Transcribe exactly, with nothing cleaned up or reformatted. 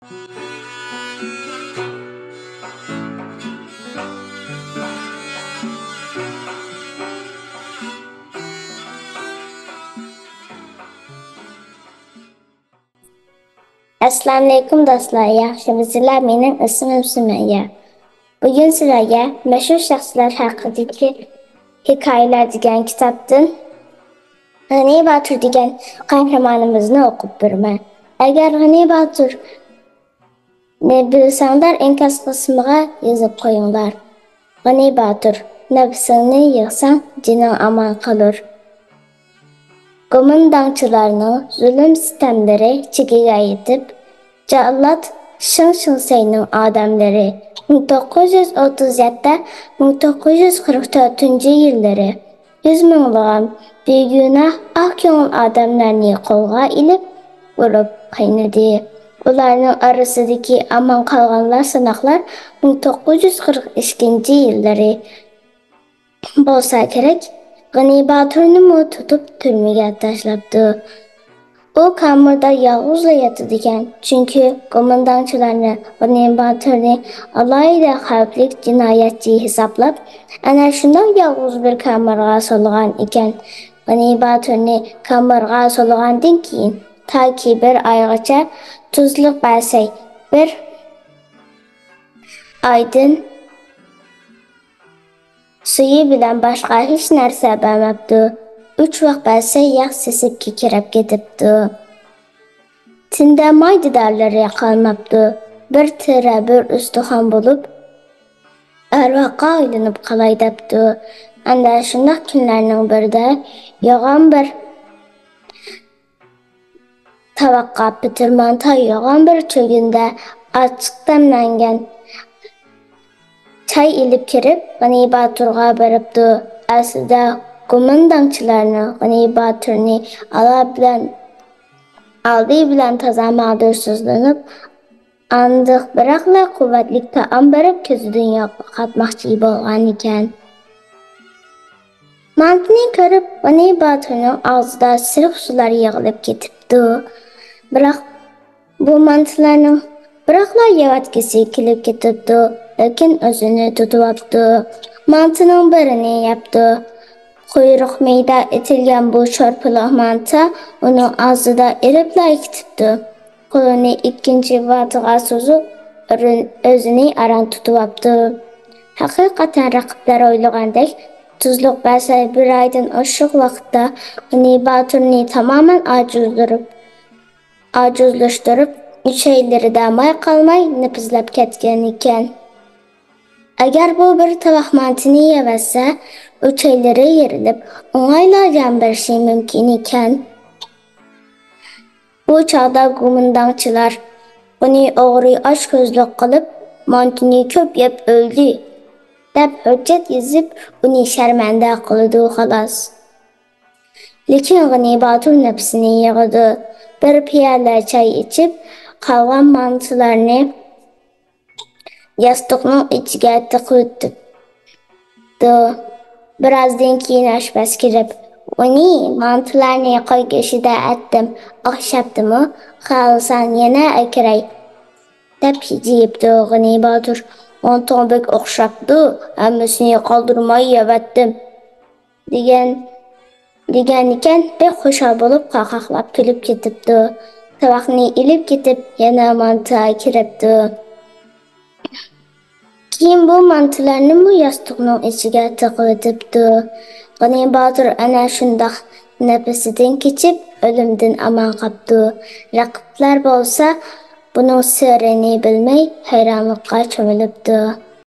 ئەسسالامۇئەلەيكۇم دوستلار، ياخشىمۇسىلەر؟ مېنىڭ ئىسمىم سۈمەييە. بۈگۈن سىلەرگە مەشھۇر شەخسلەر ھەققىدىكى ھېكايىلەر دېگەن كىتابتىن غېنى باتۇر دېگەن قەھرىمانىمىزنى ئوقۇپ بېرىمەن. ئەگەر غېنى باتۇرنى بىلسەڭلار، ئىنكاس قىسمىغا يېزىپ قويۇڭلار. غېنى باتۇر، نەپسىڭنى يىغساڭ، جېنىڭ ئامان قالۇر. گومىنداڭچىلارنىڭ زۇلۇم-سىتەملىرى چېكىگە يېتىپ، جاللات شېڭ شىڭسەينىڭ ئادەملىرى مىڭ توققۇز يۈز ئوتتۇز يەتتە، مىڭ توققۇز يۈز قىرىق تۆتىنچى يىللىرى يۈز مىڭلىغان بىگۇناھ ئاق كۆڭۈل ئادەملەرنى قولغا ئېلىپ، ئۇرۇپ قىينىدى. ئۇلارنىڭ ئارىسىدىكى ئامان قالغانلار ساناقلار مىڭ توققۇز يۈز قىرىق ئىككىنچى يىللىرى بولسا كېرەك، غېنى باتۇرنىمۇ تۇتۇپ تۈرمىگە تاشلاپتۇ. ئۇ كامېردا يالغۇزلا ياتىدىكەن، چۈنكى گومىنداڭچىلارنى غېنى باتۇرنى ئالاھىدە خەۋپلىك جىنايەتچى ھېسابلاپ، ئەنە شۇنداق يالغۇز بىر كامېرغا سولىغان ئىكەن. غېنى باتۇرنى كامېرغا سولىغاندىن كېيىن تاكى بىر ئايغىچە تۇزلۇق بەرسەي، بىر ئايدىن سۈيى بىلەن باشقا ھېچ نەرسە بەرمەپتۇ. ئۈچ ۋاق بەرسە ياغ سېسىپ كېكىرەپ كېتىپتۇ. تېنىدە ماي دىدارلىرى قالماپتۇ. بىر تېرە، بىر ئۇستىخان بولۇپ، ئەرۋاھقا ئايلىنىپ قالاي دەپتۇ. ئەنە شۇنداق كۈنلەرنىڭ بىرىدە يوغان بىر تاۋاققا پىتىر مانتا، يوغان بىر چۆگۈندە ئاچچىق دەملەنگەن چاي ئېلىپ كىرىپ، غېنى باتۇرغا بېرىپتۇ. ئەسلىدە گومىنداڭچىلارنىڭ غېنى باتۇرنى ئالا بىلەن، ئالدى بىلەن تازا ماغدۇرسىزلىنىپ، ئاندىن بىراقلا قۇۋۋەتلىك تائام بېرىپ، كۆزىدىن يوقاتماقچى بولغان ئىكەن. مانتىنى كۆرۈپ، غېنى باتۇرنىڭ ئاغزىدا سېرىق سۇلار يىغىلىپ كېتىپتۇ. بىراق بۇ مانتىلارنىڭ بىراقلا يەۋەتكۈسى كېلىپ كېتىپتۇ، لېكىن ئۆزىنى تۇتۇۋاپتۇ. مانتىنىڭ بىرىنى يەپتۇ. قۇيرۇق مېيىدا ئېتىلگەن بۇ شورپىلىق مانتا ئۇنىڭ ئاغزىدا ئېرىپلا كېتىپتۇ. قولىنى ئىككىنچى ۋاتىغا سوزۇپ، ئۆرۈن-، ئۆزىنى ئاران تۇتۇۋاپتۇ. ھەقىقەتەن رەقىبلەر ئويلىغاندەك، تۇزلۇق بەرسەي بىر ئايدىن ئوشۇق ۋاقىتتا غېنى باتۇرنى تامامەن ئاجىزلىرىپ، ئاجىزلاشتۇرۇپ، ئۈچەيلىرىدە ماي قالماي نېپىزلاپ كەتكەن ئىكەن. ئەگەر بۇ بىر تاۋاق مانتىنى يەۋەتسە، ئۈچەيلىرى يېرىلىپ، ئوڭايلا جان بېرىشى مۇمكىن ئىكەن. بۇ چاغدا گومىنداڭچىلار ئۇنى ئوغرى ئاچكۆزلۈك قىلىپ، مانتىنى كۆپ يەپ ئۆلدى، دەپ ھۆججەت يېزىپ، ئۇنى شەرمەندە قىلىدۇ، خالاس. لېكىن غېنى باتۇر نەپسىنى يىغىدۇ. بىر پىيالە چاي ئىچىپ، قالغان مانتىلارنى ياستۇقنىڭ ئىچىگە تىقىۋېتىپتۇ. بىرازدىن كېيىن ئاشپەز كىرىپ، «غېنى، مانتىلارنى قوي گۆشىدە ئەتتىم، ئوخشاپتىمۇ؟ خالىساڭ يەنە ئەكىرەي.» دەپ ھىجىيىپتۇ. غېنى باتۇر، «مانتاڭ بەك ئوخشاپتۇ، ھەممىسىنى قالدۇرماي يەۋەتتىم.» دېگەن، دېگەنىكەن، بەك خۇشال بولۇپ، قاقاقلاپ كۈلۈپ كېتىپتۇ. تاۋاقنى ئېلىپ كېتىپ، يەنە مانتا كىرىپتۇ. كېيىن بۇ مانتىلارنىمۇ ياستۇقنىڭ ئىچىگە تىقىۋېتىپتۇ. غېنى باتۇر ئەنە شۇنداق نەپىسىدىن كېچىپ، ئۆلۈمدىن ئامان قاپتۇ. رەقىبلەر بولسا بۇنىڭ سىرىنى بىلمەي، ھەيرانلىققا چۆمۈلۈپتۇ.